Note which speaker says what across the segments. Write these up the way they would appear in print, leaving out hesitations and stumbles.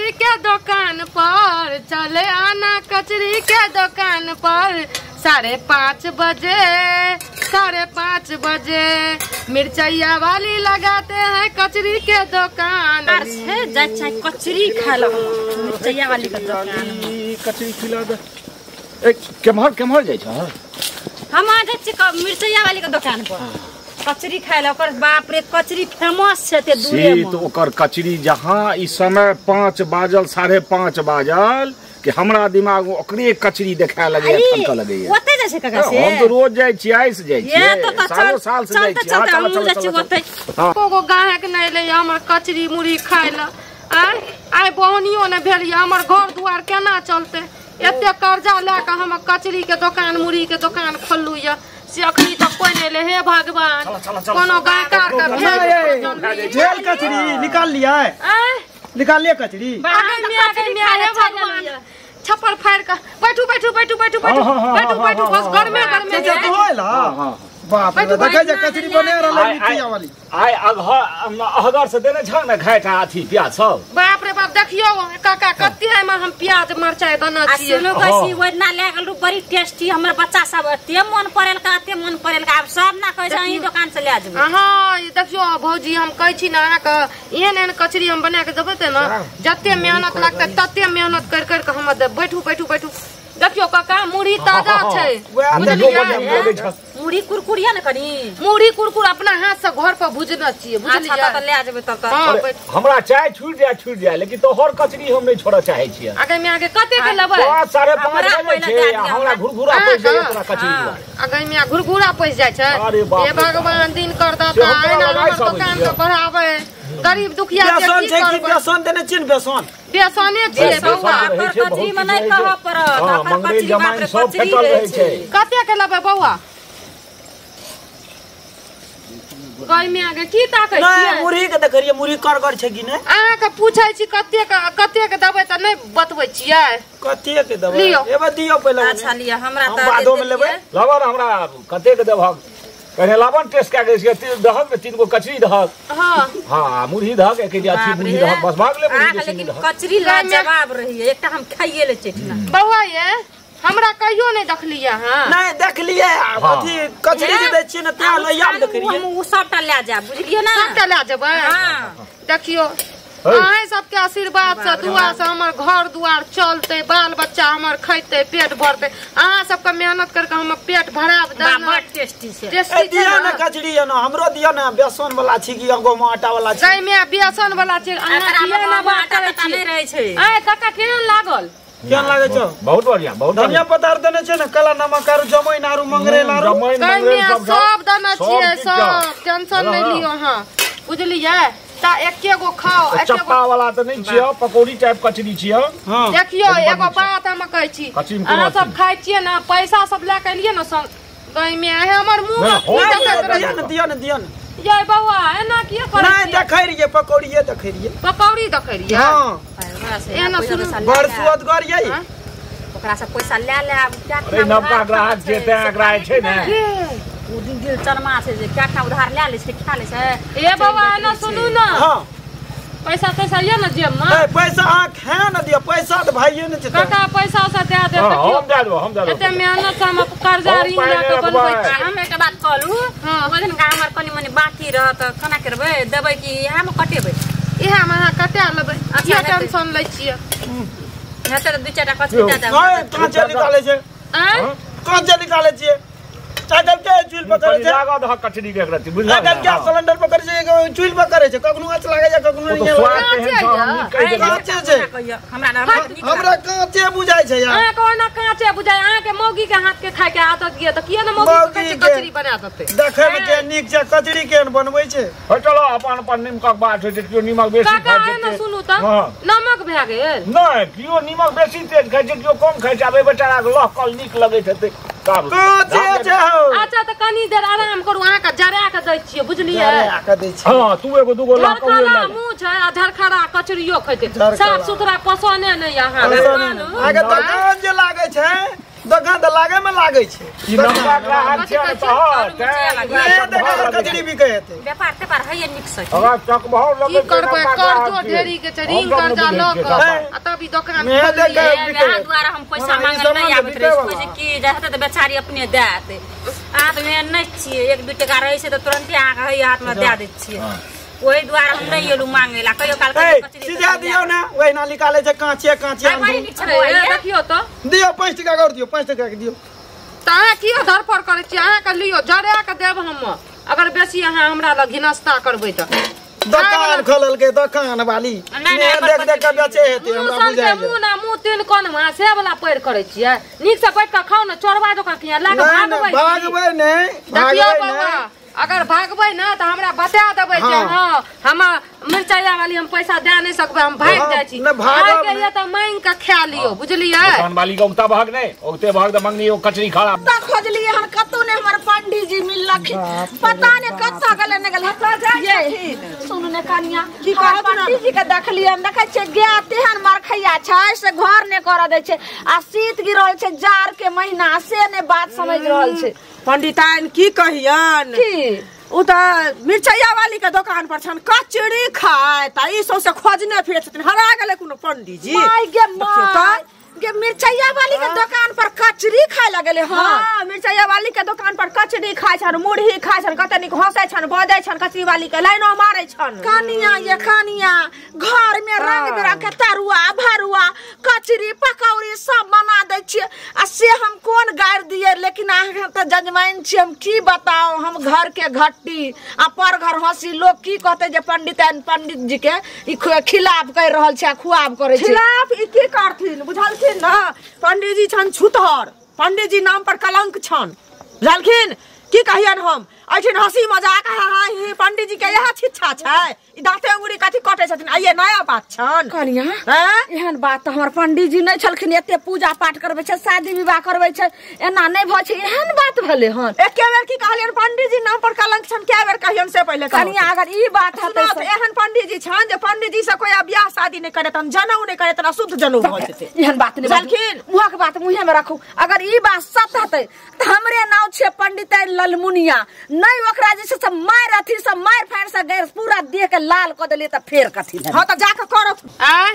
Speaker 1: कचरी के दुकान पर, चले आना कचरी के दुकान पर, 5:30 बजे, 5:30 बजे मिर्चैया वाली लगाते हैं कचरी के दुकान।
Speaker 2: कचरी खा लो मिर्चैया वाली के दुकान।
Speaker 3: कचरी खिला दे। ए केम्हर केम्हर जाइ छ?
Speaker 2: हम आ जाइ छी मिर्चैया वाली के दुकान पर कचरी खाय ला। ओकर बाप रे कचरी फेमस छै ते दूरे में।
Speaker 3: से तो ओकर कचरी जहां ई समय 5 बाजल 5:30 बाजल कि हमरा दिमाग में ओकरे कचरी देखाय लगैया, ठनका लगैया।
Speaker 2: ओते जाइ छै काका से?
Speaker 3: हम तो रोज जाइ छी, आइ से जाइ छी, सालो साल से जाइ छी।
Speaker 2: चल चल चल ओते।
Speaker 1: एको गाहक नै ले हमर कचरी मुरही खाय ला। आइ आइ बहनियो नै भेल, हमर घर दुआर केना चलते? एते कर्जा लए के हम कचरी के दुकान मुरही के दुकान खोललू या से अखनी तक कोई नहीं ले। हे भगवान, कोनो गायकार के भेज
Speaker 4: भेल कचरी निकाल लिया, निकाल लिया कचरी।
Speaker 1: भगवान छप्पर फाड़ के बैठू बैठू बैठू बैठू बैठू बैठू बैठू, बस गरमे गरमे
Speaker 4: तो होइला। बाप रे देखै जे कचरी बने रहलै मिठिया वाली।
Speaker 3: आइ अहगर से देने छ ने घाटा अथी प्याज सब।
Speaker 1: बाप रे बाप, देखियो काका कते एमे हम प्याज मरचाई देने छियै।
Speaker 2: आ सुनो कसी ओना ले गेलु बड़ी टेस्टी, हमर बच्चा सब एते मन पड़ेल का, एते मन पड़ेल का, आब सब ना कहै छै अहीं दुकान से ले जेबै।
Speaker 1: हां देखियो भौजी, हम कहै छी ना अहाँ के एहन एहन कचरी हम बना के देबै ते ना जते मेहनत लगतै तते मेहनत कर कर के हम देब। बैठू बैठू बैठू। देखियो काका मुरही ताजा छै, बुझलियै?
Speaker 2: मुरही कुरकुरिया ने कनी,
Speaker 1: मुरही कुरकुर अपना हाथ से घर पर भुजने छियै, बुझलियै?
Speaker 2: अच्छा त ले जेबै तब त।
Speaker 3: हमरा चाय छूट जाय छूट जाय, लेकिन तोहर कचरी हम नहीं छोड़ऽ चाहै छियै।
Speaker 1: आगे में आगे कते के लेबै?
Speaker 3: 5-5:30 बजे छै, हमरा घुरघुरा पैस जाय तोरा कचरी दुआरे।
Speaker 1: आगे में घुरघुरा पैस जाय छै। हे भगवान दिन कर दाता, एना हमर दुकान के बढ़ाबै, गरीब दुखिया के की करबै?
Speaker 4: बेसन देने छियै, बेसन
Speaker 1: बेसने छियै बौआ।
Speaker 2: कचरी में नहीं कहऽ पड़त, अपन कचरी बाप रे कचरी रहै छै।
Speaker 1: कते के लेबै बौआ? गई में आगे की ताकै छियै?
Speaker 4: नै मुरही के देखै रहियै, मुरही करगर छै कि नै?
Speaker 1: अहाँ के पूछै छी कते के कते के देबै त नै बतबै छियै।
Speaker 4: कते के देबै? एबे दियौ पहिले।
Speaker 2: अच्छा लिअ, हमरा त
Speaker 4: बादो में लेबै।
Speaker 3: लबर हमरा कते के देबहक? पहिले लाबन टेस्ट कए के दहक ने, 3 गो कचरी दहक।
Speaker 1: हां
Speaker 3: हां मुरही दहक, एक अथी मुरही दहक, बस भाग ले मुरही।
Speaker 2: लेकिन कचरी लाजवाब रही, एकटा हम खाइए ले छी।
Speaker 1: बौआ ये हमरा कहियो नहीं देखलियै अहाँ?
Speaker 4: नहीं देखलियै, अथी कचरी जे दै छियै ने त्या लैया मे देखलियै।
Speaker 2: हम उ सबटा ले जायब, बुझलियै ना?
Speaker 1: सबटा ले जेबै।
Speaker 2: हां
Speaker 1: देखियो अहाँ सबके आशीर्वाद से दुआ से हमर घर दुआर चलते, बाल बच्चा हमर खैते, पेट भरते। अहाँ सबके मेहनत करके हम पेट भराब देब।
Speaker 2: बड़ टेस्टी छै।
Speaker 1: टेस्टी
Speaker 4: दियौ ने कचरी, ना हमरो दियौ ने। बेसन वाला छी कि गहूम आटा वाला छी?
Speaker 1: गई में बेसन वाला छी। अहाँ किया ना बात करै छी?
Speaker 2: नहीं रहै छै।
Speaker 1: आय काका केहन लागल?
Speaker 4: केहन लागै छौ?
Speaker 3: बहुत बढ़िया, बहुत
Speaker 4: धनिया पत्ता देने छै ने, काला नमक आरू जमैन आरू मंगरेल आरू
Speaker 1: सब देने छियै, सब टेंशन नहीं लियो अहाँ, बुझलियै? ता एके गो खाओ।
Speaker 3: चप्पा वाला त नहीं छियो, पकौड़ी टाइप कचरी छियो।
Speaker 1: देखियो एगो बात हम कहै छी, अहाँ सब खाइ छियै ना, पैसा सब लए के एलियै ना संग गई में हमर मुंह में
Speaker 4: दियौ ने, दियौ ने, दियौ ने।
Speaker 1: ये बौआ एना किया करै
Speaker 4: छियै? नहीं देखै रहियै, पकौड़िए देखै रहियै,
Speaker 1: पकौड़ी देखै रहियै।
Speaker 4: हां
Speaker 1: एना सुनू,
Speaker 4: बड़ सुअदगर यै।
Speaker 2: ओकरा से पैसा ले ले आब।
Speaker 3: अरे नवका ग्राहक जे ते ग्राहक छै ने,
Speaker 2: उ दिन दिल चरमा छै जे कएटा उधार ले लै छै, खा लै छै।
Speaker 1: ए बौआ एना सुनू ना,
Speaker 4: हां
Speaker 1: पैसा तैसा ये ना जेब में?
Speaker 4: ए पैसा अहाँ खा ना दियो, पैसा त भाइये ने छै।
Speaker 1: काका पैसा उसा दे दे।
Speaker 3: हम दे देबो, हम दे देबो।
Speaker 1: एते मेहनत से हम कर्जा ऋण लए के बनबै छी।
Speaker 2: हम एकटा बात कहलू, ओहि दिन हमर कनी मनी बाकी रहत, केना करबै? देबै कि इएह में कटेबै?
Speaker 1: इएह में अहाँ कटा लेबै, किया टेंशन लै छियै?
Speaker 2: हेतै त 2-4 टा कचरी दे देब।
Speaker 4: नहीं कांचे निकालै छै।
Speaker 1: आँय
Speaker 4: कांचे निकालै छियै? आइ के चूल्हि पर करै छै।
Speaker 3: लागत ह कचरी के एकरा, बुझल?
Speaker 4: आइ के सिलेंडर पर करै छै, चूल्हि पर करै छै, कखनो आँच लागै छै, कखनो नहि। कांचे छै। हमरा कांचे बुझाइ छै यार।
Speaker 1: अहाँ के ओना कांचे बुझाइ, अहाँ के मौगी के हाथ के खाय के आदत गिया त किया ने मौगी के कचरी बना देतै?
Speaker 4: देखै मे के नीक छै, कचरी केहन बनबै छै।
Speaker 3: हे चलो अपन अपन निमकक बात होइ छै, केओ निमक बेसी खाइ छै।
Speaker 1: काका सुनू त, नमक भए गेल?
Speaker 3: नहि, केओ निमक बेसी तेज खाइ छै, केओ कम खाइ छै। आब एहि बेचारा के लहकल नीक लगैत हेतै।
Speaker 4: कांचे छै।
Speaker 1: अच्छा त कनी देर आराम करू, अहाँ के जरा के दै छियै, बुझलियै?
Speaker 4: जरा के दै छियै।
Speaker 3: हां तू एगो दूगो लहकल
Speaker 1: मुंह छै आ झरखरा कचरियो खैते, साफ सुथरा पसने नै अहाँ।
Speaker 4: आगे त कान जे लागै छै, दोकान त लागे में लागै छै
Speaker 3: ई नमका ग्राहक छै त
Speaker 4: नहि देखा कचरी बिकै हेतै
Speaker 2: व्यापार तेपार हैये नीक से
Speaker 3: हमरा चक भाव
Speaker 1: की
Speaker 3: लगै
Speaker 1: करबै कर्जो ढेरी के छै ऋण कर्जा ल क आ तब ई दोकान
Speaker 2: वएह दुआरे हम पैसा मांगल नहीं आबैत रहै छै की रहतै त बेचारी अपने देत अहाँ त एहन नहि छियै 1-2 टका रहै छै त तुरंते अहाँके हैये हाथ में दए दै छियै ओहि दुआरे हम नहीं एलू मांगे ला कहियो काल
Speaker 4: के सीधा दियो ना ओहिना निकाले छै कांचे कांचे
Speaker 1: देखियो त
Speaker 4: दियो 5 टका और दियो 5 टका के दियो
Speaker 1: त अहाँ किया धरफड़ करै छी अहाँ के लियो जरा के देब हम अगर बेसी अहाँ हमरा लग घिनस्ता करबै त
Speaker 4: दोकान खोलल के दोकान वाली देख देख के बेचे हेतै हमरा बुझाइ
Speaker 1: मुंह ना मुंह तीन कोन में से वाला पैर करै छियै नीक से बैठ के खाउ ना चोरबा जकाँ किया लाग भागबै
Speaker 4: भागबै नै भागबै नै
Speaker 1: अगर भागबै ना त हमरा बता देबै जे हां हम मिरचाइया वाली हम पैसा दे नहीं सकबै हम भाग जाइ छी भाग के ये त मांग के खा लियो बुझलियै
Speaker 3: दोकान वाली के उगता भाग नहीं उगते भाग त मंगनी ओ कचरी खड़ा
Speaker 5: त खोजलियै हन कतौ ने हमर पंडित जी मिललखिन पता ने कतौ गेलै ने गेलै हटा जाइ सुनु ने कनिया की कहत पंडित जी के देखलियै हम देखै छियै गाय तेहन मरखैया छै से घर ने कर दै छै आ शीत गिरल छै जाड़ के महीना से ने बात समझ रहल छै
Speaker 6: पंडिताइन की कहियन
Speaker 5: की
Speaker 6: उ त मिरचैया वाली के दोकान पर छन कचरी खाय त ई सौसे खोजने फिरे छथिन हरा गेलै कोनो पंडित जी
Speaker 5: my गे my गे मिरचैया वाली के दोकान पर कचरी खाय लगले
Speaker 6: हां मिरचैया वाली के दोकान पर कचरी खाय छन मुरही खाय छन कते नीक हंसै छन बजै छन कचरी वाली के लाइनो मारै छन
Speaker 5: कनिया ये कनिया घर में रंग बिरंग के तरुआ भरुआ कचरी पकौड़ी सब बना दै छियै आ से हम कोन गारि दिए लेकिन अहाँ त जजमान छी हम की बताओ हम घर के घट्टी आ पर घर हंसी लोग की कहते जे पंडित पंडित जी के ई खिलाफ कर रहल छै आ खुआब करै छै
Speaker 6: खिलाफ ई की करथिन बुझलखिन ना पंडित जी छन छुतहर पंडित जी नाम पर कलंक छन बुझलखिन की कहियन हम ऐठिन हंसी मजाक हा हा ही पंडित जी के यह शिक्षा छै ई दांते अंगुरी कथी कटै छथिन आइए नया बात छन
Speaker 5: कनिया एहन बात त हमर पंडित जी नहीं छलखिन एते पूजा पाठ करबै छै शादी विवाह करबै छै एना नहीं भ छै एहन बात भेलै हन
Speaker 6: एके बेर की कहलियन पंडित जी नाम पर कलंक छन के बेर कहियन से पहिले
Speaker 5: कनिया अगर ई बात हतै
Speaker 6: त एहन पंडित जी छन जे पंडित जी से कोई बियाह शादी नहीं करे त हम जनऊ नहीं करे त शुद्ध जनऊ भ जेतै
Speaker 5: एहन बात नहीं
Speaker 6: बुझलखिन
Speaker 5: मुंह के बात मुंहे में राखू अगर ई बात सत्य हतै त हमरे नाम छै पंडित ललमुनिया नहीं ओकरा जे छै मार अथी सब मार फाड़ से गैर पूरा देह के लाल क देलिए त फेर कथी
Speaker 6: हां त जाके करत
Speaker 2: आय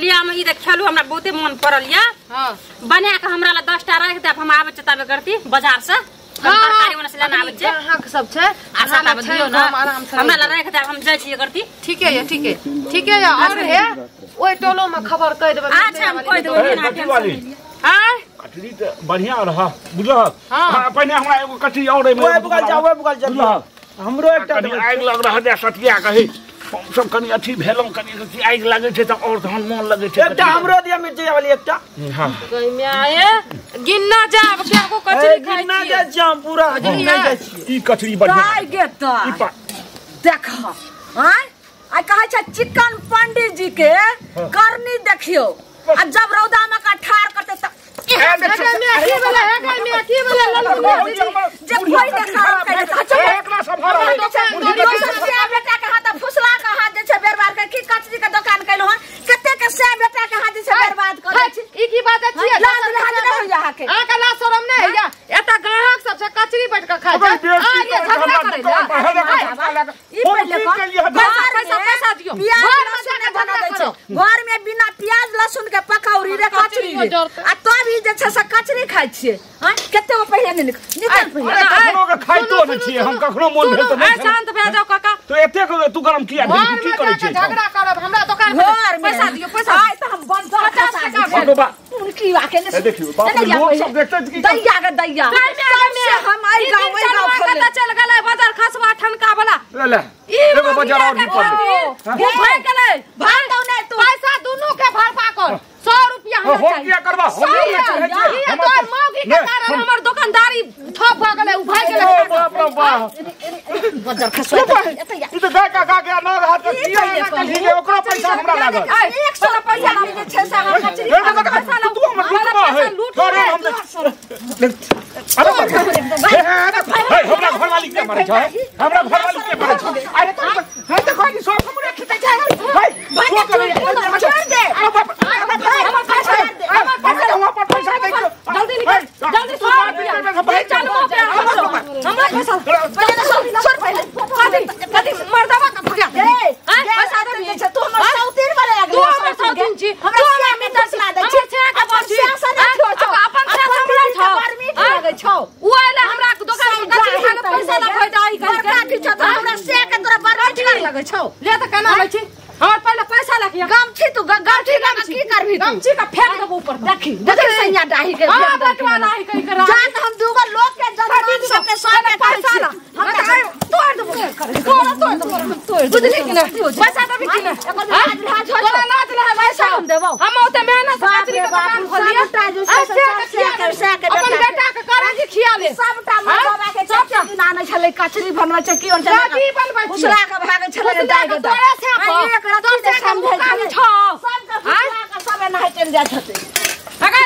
Speaker 2: लिया में ई त खेलू हमरा बहुते मन पड़ल या
Speaker 1: हां
Speaker 2: बना के हमरा ला 10 टा राख दे हम आबै छै तबे करती बाजार से तरकारी ओने से लेना आबै छै
Speaker 1: ग्राहक सब छै
Speaker 2: आशा ताबे दियो ना
Speaker 1: आराम से
Speaker 2: हमरा ला राख दे हम जाइ छियै करती
Speaker 1: ठीके ये ठीके ठीके ये और हे ओइ टोलो में खबर कह देबै
Speaker 2: अच्छा हम कह देबै ना टेंशन
Speaker 1: आय
Speaker 3: कचरी त बढ़िया रहा बुझलहक हां पहिने हमरा एगो कचरी और एमे
Speaker 4: ओए बुगल जा ओए बुगल जा हमरो एकटा
Speaker 3: कनी आगि लग रहल जे सतिया कही हम सब कनी अथी भेलौं कनी आगि लागै छै त और तहन मोन लगै छै
Speaker 4: एकटा हमरो दिया मिरचैया वाली एकटा
Speaker 3: हां
Speaker 1: गई गिन्ना जाब के एगो कचरी खाइ
Speaker 4: गिन्ना जा जाम पूरा गिन्ना जाइ छी
Speaker 3: ई कचरी बढ़िया
Speaker 5: दाइ गे दाइ देख आय आ कहै छै चिकन पंडित जी के करनी देखियो आ जब रौदा में का ठार करते त घर में बिना प्याज लहसुन के पकौड़ी रे कचरी आ तब ई जे छै से कचरी खाइ छियै हां कते गो पहिले नहि निकल पहिले
Speaker 3: कखनो के खाइतो नहि छियै हम कखनो मोन भेल त नहि
Speaker 1: शांत भए जाओ काका
Speaker 3: तो एते तू गरम किया भेल की करै छियै
Speaker 1: झगड़ा करब हमरा दुकान पर पैसा दियो पैसा
Speaker 5: आइ त हम बंद 50 टका
Speaker 3: बा
Speaker 5: उनकी वाके ने
Speaker 3: देखियो बाप रे लोग सब देखते की
Speaker 5: दैया के दैया से हम आई गांव आई गांव
Speaker 1: कत चल गेलै बाजार खसवा ठनका वाला
Speaker 3: ले ले एगो बाजार और निकल
Speaker 1: भाग गेलै
Speaker 5: भाग दौ नै तू
Speaker 1: पैसा दुनू के भरपा कर 100 रुपया हमरा
Speaker 3: हो किया करबा हम
Speaker 1: नहीं ये तोर मौगी के कारण हमर दुकानदारी ठप भ गेलै उ भाग गेलै
Speaker 3: ओ बाप रे बाप
Speaker 5: बाजार खसवा
Speaker 3: ई त गाय का के नौ हाथ के किया कही जे ओकरो पैसा हमरा लागल
Speaker 5: 100 रुपया हम जे छै से हम कचरी
Speaker 3: पैसा तू हमर लूटबा है तोरे हम अरे हे हमरा घरवाली के मारै छै हमरा घरवाली के मारै छै अरे तो हे त कोई सब हमरे खिचै छै हे
Speaker 5: छोड़ दे
Speaker 3: अरे बाप हमर पैसा दे हमर पैसा दे
Speaker 1: जल्दी निकल गोतिन छी
Speaker 5: हमरा से के दस ला दै छी
Speaker 1: अपन
Speaker 5: से से नहि छौ
Speaker 1: अपन से हमरा छौ
Speaker 5: बड़ मीठ लगै छौ
Speaker 1: उ आइले हमरा दोकान में कचरी खाय ले पैसा ला भइ दाई कहि
Speaker 5: बड़का अथी छौ तऽ हमरा से के तोरा बड़ मीठ लगै छौ
Speaker 1: ले त केना लै छी हमर पहिले पैसा लखिया
Speaker 5: गमछी तू गमछी लगा की करबी तू
Speaker 1: गमछी का फेंक देबो ऊपर
Speaker 5: देखी देखी सैया डाही के
Speaker 1: हां बटवा नाही कहि के
Speaker 5: जा त हम दूगो लोग के जजमान सबके सब के
Speaker 1: पैसा ला
Speaker 5: हम
Speaker 1: तोड़ देबो तोड़ तोड़ देबो तोड़ बुझली कि ना पैसा देबी कि ना तोरा लाज रहे
Speaker 5: पैसा हम देबो
Speaker 1: हम ओते मेहनत से कचरी के दुकान खोलिए
Speaker 5: सबटा जे से के
Speaker 1: अपन बेटा के करे खिया ले
Speaker 5: सबटा मां बाबा के चच्चा दिन आनै छलै कचरी बनबै छै की
Speaker 1: की बनबै छै
Speaker 5: उसरा के भागै छलै दाइ के
Speaker 1: तोरा से
Speaker 5: एक रत्ती
Speaker 1: तोरा से
Speaker 5: समझै
Speaker 1: मुकाम
Speaker 5: छलै
Speaker 1: छौ
Speaker 5: सबके फुसला के सब एनाहि चलि जाइ छथिन
Speaker 1: अगर